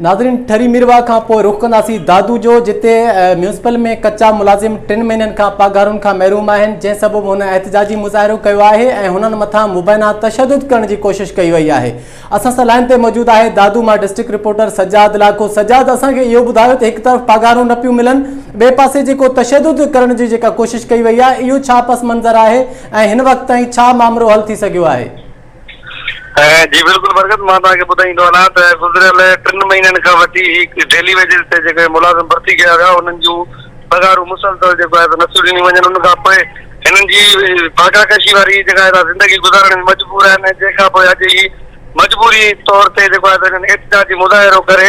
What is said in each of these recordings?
ناظرين ٺري ميرواهه کان پوء رخ ڪنداسين دادو جو جتي ميونسپل ۾ ڪچا ملازم ٽن مهينن کان پگهارن کان محروم آهن جنهن سبب هن احتجاجي مظاهرو ڪيو آهي ۽ هنن مٿان مبينا تشدد ڪرڻ جي ڪوشش ڪئي وئي آهي اسان سان لائن تي موجود آهي دادو مان ڊسٽرڪٽ رپورٽر سجاد لاکو سجاد اسان کي اهو ٻڌايو ته هڪ طرف پگهارون نه پيون ملن ٻئي پاسي جيڪو تشدد ڪرڻ جي جيڪا ڪوشش ڪئي وئي آهي اهو ڇا پس منظر آهي ۽ هن وقت تائين ڇا مامرو حل ٿي سگهيو آهي؟ جي بلڪل برڪت مان توهان کي ٻڌائيندو هلان ته گذريل ٽن مهينن کان وٺي هي ڊيلي ويجز تي جيڪي ملازم ڀرتي ڪيا ويا انهن جون پگهارون مسلسل جيڪو آهي سو نٿيون ڏنيون وڃن ان کان پوء هنن جي فاقا ڪشي واري جيڪا آهي زندگي گذارڻ ۾ مجبور آهن ۽ جنهن کان پوء اڄ هي مجبوري طور تي جيڪو آهي هنن احتجاجي مظاهرو ڪري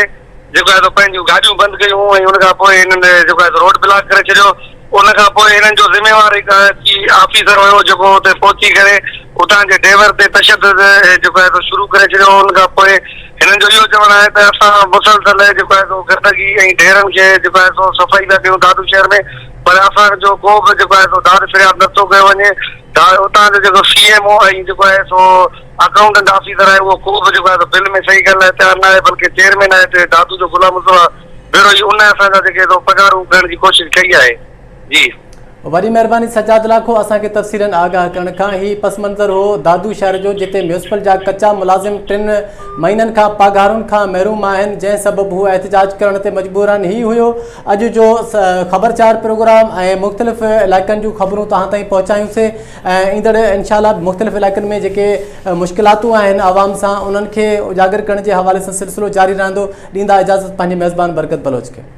جيڪو آهي سو پنهنجون گاڏيون بند ڪيون ۽ ان کان پوء هنن جيڪو آهي سو روڊ بلاڪ ڪري ڇڏيو ان کان پوء هنن جو ذميوار هڪ آفيسر هيو جيڪو اتي پهچي ڪري اتان جي ڊرائيور تي تشدد جيڪو آهي سو شروع ڪري ڇڏيو ان کان پوء هنن جو اهو چوڻ آهي ته اسان مسلسل جيڪو آهي سو گندگي ۽ ڍيرن کي جيڪو آهي سو صفائي پيا ڪيون دادو شهر ۾ پر اسان جو ڪو به جيڪو آهي سو داد فرياد نٿو ڪيو وڃي اتان جو جيڪو سي ايم او ۽ جيڪو آهي سو اڪائونٽنٽ آفيسر آهي اهو ڪو به جيڪو آهي سو بل ۾ صحيح ڪرڻ لاء تيار نه آهي بلڪه چيئرمين آهي دادو جو غلام مصطفيٰ ڀيرو ئي ان اسان جا جيڪي سو پگهارون ڪرڻ جي ڪوشش ڪئي آهي جي. وڏي مهرباني سجاد لاکو اسان کي تفصيلن آگاهه ڪرڻ کان هي پس منظر هو دادو شهر جو جتي ميونسپل جا ڪچا ملازم ٽن مهينن کان پگهارن کان محروم آهن جنهن سبب هو احتجاج ڪرڻ تي مجبور آهن هي هيو اڄ جو خبرچار پروگرام ۽ مختلف علائقن جون خبرون توهان تائين پهچايون سي ۽ ايندڙ انشاء الله مختلف علائقن ۾ جيڪي مشڪلاتون آهن عوام سان انهن کي اجاگر ڪرڻ جي حوالي سان سلسلو جاري رهندو ڏيندا اجازت پنهنجي ميزبان برڪت بلوچ کي.